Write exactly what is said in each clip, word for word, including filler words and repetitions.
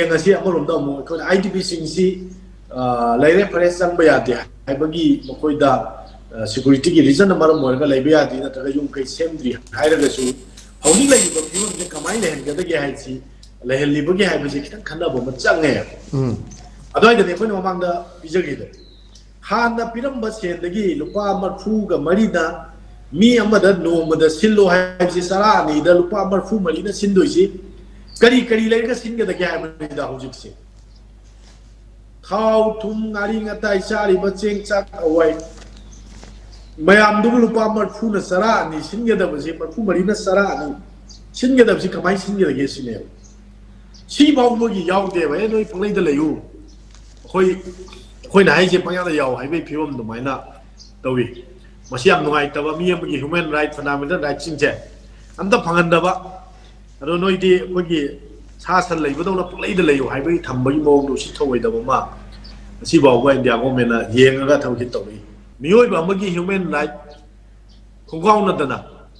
ꯍꯌꯦꯡ ꯑꯁꯤ ꯑꯃꯔꯣꯝꯗ ꯑꯃꯨꯛ ꯑꯩꯈꯣꯏꯅ IDPꯁꯤꯡꯁꯤ, ꯑ, ꯂꯩꯔꯦ, ꯐꯔꯦ, ꯆꯪꯕ ꯌꯥꯗꯦ ꯍꯥꯏꯕꯒꯤ ꯃꯈꯣꯏꯗ, ꯑ, securityꯒꯤ reasonꯅ ꯃꯔꯝ ꯑꯣꯏꯔꯒ ꯂꯩꯕ ꯌꯥꯗꯦ ꯅꯠꯇ꯭ꯔꯒ ꯌꯨꯝ ꯀꯩ ꯁꯦꯝꯗ꯭ꯔꯤ ꯍꯥꯏꯔꯒꯁꯨ ꯍꯧꯖꯤꯛ ꯂꯩꯔꯤꯕ ꯐꯤꯕꯝꯁꯦ ꯀꯃꯥꯏꯅ ꯂꯩꯍꯟꯒꯗꯒꯦ ꯍꯥꯏꯁꯤ, ꯂꯩꯍꯜꯂꯤꯕꯒꯤ ꯍꯥꯏꯕꯁꯤ ꯈꯤꯇꯪ ꯈꯟꯅꯕ ꯑꯃ ꯆꯪꯉꯦ꯫ ꯎꯝ꯫ ꯑꯗꯨꯋꯥꯏꯗꯅꯦ ꯑꯩꯈꯣꯏꯅ ꯃꯃꯥꯡꯗ ꯄꯤꯖꯈꯤꯗꯣ꯫ ꯍꯥꯟꯅ ꯄꯤꯔꯝꯕ ꯁꯦꯜꯗꯒꯤ ꯂꯨꯄꯥ ꯃꯔꯤꯐꯨꯒ ꯃꯔꯤꯅ ꯃꯤ ꯑꯃꯗ ꯅꯣꯡꯃꯗ ꯁꯤꯜꯂꯣ ꯍꯥꯏꯕꯁꯤ ꯆꯔꯥ ꯑꯅꯤꯗ ꯂꯨꯄꯥ ꯃꯔꯤꯐꯨ ꯃꯔꯤꯅ ꯁꯤꯟꯗꯣꯏꯁꯤ ꯀꯔꯤ ꯀꯔꯤ ꯂꯩꯔꯒ ꯁꯤꯟꯒꯗꯒꯦ ꯍꯥꯏꯕꯅꯤꯗ ꯍꯧꯖꯤꯛꯁꯦ꯫ ꯊꯥꯎ, ꯊꯨꯝ, ꯉꯥꯔꯤ, ꯉꯇꯥꯏ, ꯆꯥꯔꯤꯕ ꯆꯦꯡ, ꯆꯥꯛ, ꯍꯋꯥꯏ ꯃꯌꯥꯝꯗꯨꯕꯨ ꯂꯨꯄꯥ ꯃꯔꯤꯐꯨꯅ ꯆꯔꯥ ꯑꯅꯤ ꯁꯤꯟꯒꯗꯕꯁꯦ, ꯃꯔꯤꯐꯨ ꯃꯔꯤꯅ ꯆꯔꯥ ꯑꯅꯤ ꯁꯤꯟꯒꯗꯕꯁꯤ ꯀꯃꯥꯏꯅ ꯁꯤꯟꯒꯗꯒꯦ ꯁꯤꯅꯦꯕ꯫ ꯁꯤ ꯐꯥꯎꯕꯒꯤ ꯌꯥꯎꯗꯦꯕ꯫ "ꯑꯦ, ꯅꯣꯏ ꯄꯪꯂꯩꯗ ꯂꯩꯌꯨ, ꯑꯩꯈꯣꯏ, ꯑꯩꯈꯣꯏꯅ ꯍꯥꯏꯁꯦ ꯄꯪꯌꯥꯗ ꯌꯥꯎ" ꯍꯥꯏꯕꯒꯤ ꯐꯤꯕꯝ ꯑꯗꯨꯃꯥꯏꯅ ꯇꯧꯏ꯫ ꯃꯁꯤ ꯌꯥꯝ ꯅꯨꯡꯉꯥꯏꯇꯕ, ꯃꯤ ꯑꯃꯒꯤ human right, fundamental rightꯁꯤꯡꯁꯦ ꯑꯝꯇ ꯐꯪꯍꯟꯗꯕ꯫ ꯑꯗꯣ ꯅꯣꯏꯗꯤ ꯑꯩꯈꯣꯏꯒꯤ ꯁꯥ ꯁꯟ ꯂꯩꯕꯗꯧꯅ ꯄꯪꯂꯩꯗ ꯂꯩꯌꯨ ꯍꯥꯏꯕꯒꯤ ꯊꯝꯕꯒꯤ ꯃꯑꯣꯡꯗ ꯎꯁꯤꯠ ꯊꯧꯑꯣꯏꯗꯕ ꯑꯃ ꯉꯁꯤ ꯐꯥꯎꯕ ꯏꯟꯗꯤꯌꯥ ꯒꯣꯔꯃꯦꯟꯅ ꯌꯦꯡꯉꯒ ꯊꯕꯛꯁꯤ ꯇꯧꯔꯤ꯫ ꯃꯤꯑꯣꯏꯕ ꯑꯃꯒꯤ human right ꯈꯣꯡꯒꯥꯎꯅꯗꯅ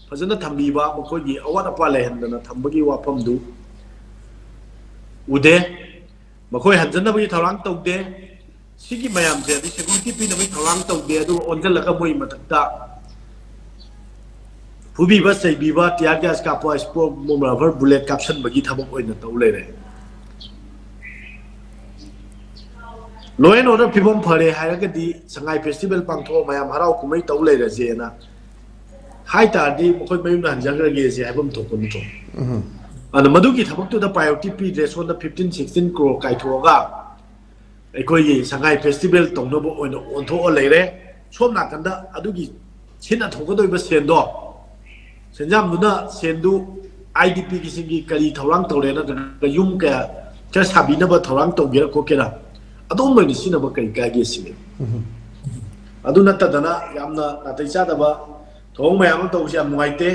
ꯐꯖꯅ ꯊꯝꯕꯤꯕ, ꯃꯈꯣꯏꯒꯤ ꯑꯋꯥꯠ ꯑꯄꯥ ꯂꯩꯍꯟꯗꯅ ꯊꯝꯕꯒꯤ ꯋꯥꯐꯝꯗꯨ ꯎꯗꯦ꯫ ꯃꯈꯣꯏ ꯍꯟꯖꯟꯅꯕꯒꯤ ꯊꯧꯔꯥꯡ ꯇꯧꯗꯦ꯫ ꯁꯤꯒꯤ ꯃꯌꯥꯝꯁꯦ ꯑꯗꯩ security ꯄꯤꯅꯕꯒꯤ ꯊꯧꯔꯥꯡ ꯇꯧꯗꯦ꯫ ꯑꯗꯨꯒ ꯑꯣꯟꯁꯤꯜꯂꯒ ꯃꯣꯏ ꯃꯊꯛꯇ ꯐꯨꯕꯤꯕ, ꯆꯩꯕꯤꯕ, tear gas ꯀꯥꯞꯄ, smoke bomb, rubber bullet ꯀꯥꯞꯁꯟꯕꯒꯤ ꯊꯕꯛ ꯑꯣꯏꯅ ꯇꯧ ꯂꯩꯔꯦ꯫ Law and order ꯐꯤꯕꯝ ꯐꯔꯦ ꯍꯥꯏꯔꯒꯗꯤ ꯁꯉꯥꯏ festival ꯄꯥꯡꯊꯣꯛꯑ ꯃꯌꯥꯝ ꯍꯔꯥꯎ ꯀꯨꯝꯍꯩ ꯇꯧ ꯂꯩꯔꯁꯦꯅ ꯍꯥꯏ ꯇꯥꯔꯗꯤ ꯃꯈꯣꯏ ꯃꯌꯨꯝꯗ ꯍꯟꯖꯈ꯭ꯔꯒꯦꯁꯦ ꯍꯥꯏꯐꯝ ꯊꯣꯛꯄ ꯅꯠꯇ꯭ꯔꯣ? ꯎꯝ꯫ ꯑꯗ ꯃꯗꯨꯒꯤ ꯊꯕꯛꯇꯨꯗ priority ꯄꯤꯗ꯭ꯔꯦ꯫ ꯁꯣꯝꯗ fifteen, sixteen crore ꯀꯥꯏꯊꯣꯛꯑꯒ ꯑꯩꯈꯣꯏꯒꯤ ꯁꯉꯥꯏ festival ꯇꯧꯅꯕ ꯑꯣꯏꯅ ꯑꯣꯟꯊꯣꯛꯑ ꯂꯩꯔꯦ꯫ ꯁꯣꯝ ꯅꯥꯀꯟꯗ ꯑꯗꯨꯒꯤ ꯁꯤꯟꯅ ꯊꯣꯛꯀꯗꯧꯔꯤꯕ ꯁꯦꯟꯗꯣ, ꯁꯦꯟꯖꯥꯝꯗꯨꯅ ꯁꯦꯟꯗꯨ IDPꯒꯤꯁꯤꯡꯒꯤ ꯀꯔꯤ ꯊꯧꯔꯥꯡ ꯇꯧꯔꯦ, ꯅꯠꯇ꯭ꯔꯒ ꯌꯨꯝ ꯀꯌꯥ ꯈꯔ ꯁꯥꯕꯤꯅꯕ ꯊꯧꯔꯥꯡ ꯇꯧꯒꯦꯔꯥ ꯈꯣꯠꯀꯦꯔꯥ, ꯑꯗꯨꯝꯕ ꯑꯣꯏꯅ ꯁꯤꯖꯤꯟꯅꯕ ꯀꯔꯤ ꯀꯥꯏꯒꯦ ꯁꯤꯅꯤ꯫ ꯎꯝ꯫ ꯑꯗꯨ ꯅꯠꯇꯗꯅ ꯌꯥꯝꯅ ꯅꯥꯇꯩ ꯆꯥꯗꯕ ꯊꯧꯑꯣꯡ ꯃꯌꯥꯝ ꯑꯃ ꯇꯧꯕꯁꯤ ꯌꯥꯝ ꯅꯨꯡꯉꯥꯏꯇꯦ꯫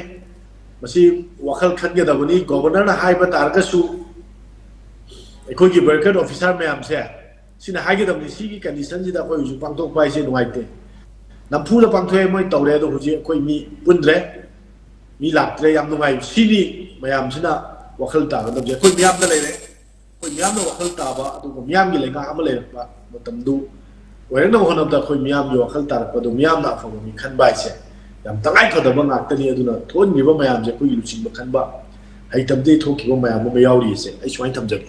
ꯃꯁꯤ ꯋꯥꯈꯜ ꯈꯟꯒꯗꯕꯅꯤ꯫ Governorꯅ ꯍꯥꯏꯕ ꯇꯥꯔꯒꯁꯨ ꯑꯩꯈꯣꯏꯒꯤ barricade officer ꯃꯌꯥꯝꯁꯦ ꯁꯤꯅ ꯍꯥꯏꯒꯗꯕꯅꯤ, "ꯁꯤꯒꯤ conditionꯁꯤꯗ ꯑꯩꯈꯣꯏ ꯍꯧꯖꯤꯛ ꯄꯥꯡꯊꯣꯛꯄ ꯍꯥꯏꯁꯦ ꯅꯨꯡꯉꯥꯏꯇꯦ꯫ ꯅꯝꯐꯨꯗ ꯄꯥꯡꯊꯣꯛꯑꯦ, ꯃꯣꯏ ꯇꯧꯔꯦ, ꯑꯗꯣ ꯍꯧꯖꯤꯛ ꯑꯩꯈꯣꯏ ꯃꯤ ꯄꯨꯟꯗ꯭ꯔꯦ, ꯃꯤ ꯂꯥꯛꯇ꯭ꯔꯦ, ꯌꯥꯝ ꯅꯨꯡꯉꯥꯏ"꯫ ꯁꯤꯅꯤ ꯃꯌꯥꯝꯁꯤꯅ ꯋꯥꯈꯜ ꯇꯥꯒꯗꯕꯁꯦ꯫ ꯑꯩꯈꯣꯏ ꯃꯤꯌꯥꯝꯗ ꯂꯩꯔꯦ꯫ ꯃꯤꯌꯥꯝꯅ ꯋꯥꯈꯜ ꯇꯥꯕ, ꯑꯗꯨꯒ ꯃꯤꯌꯥꯝꯒꯤ ꯂꯩꯉꯥꯛ ꯑꯃ ꯂꯩꯔꯛꯄ ꯃꯇꯝꯗꯨ ꯑꯣꯏꯔꯛꯅꯕ ꯍꯣꯠꯅꯕꯗ ꯑꯩꯈꯣꯏ ꯃꯤꯌꯥꯝꯒꯤ ꯋꯥꯈꯜ ꯇꯥꯔꯛꯄ ꯑꯗꯨ ꯃꯤꯌꯥꯝꯅ ꯑꯐꯕ ꯃꯤ ꯈꯟꯕ ꯍꯥꯏꯁꯦ ꯌꯥꯝ ꯇꯉꯥꯏ ꯐꯗꯕ ꯉꯥꯛꯇꯅꯤ꯫ ꯑꯗꯨꯅ ꯊꯣꯛꯍꯟꯈꯤꯕ ꯃꯌꯥꯝꯁꯦ ꯑꯩꯈꯣꯏꯒꯤ ꯂꯨꯆꯤꯡꯕ ꯈꯟꯕ ꯍꯩꯇꯕꯗꯒꯤ ꯊꯣꯛꯈꯤꯕ ꯃꯌꯥꯝ ꯑꯃ ꯌꯥꯎꯔꯤꯁꯦ ꯑꯩ ꯁꯨꯃꯥꯏꯅ ꯊꯝꯖꯒꯦ꯫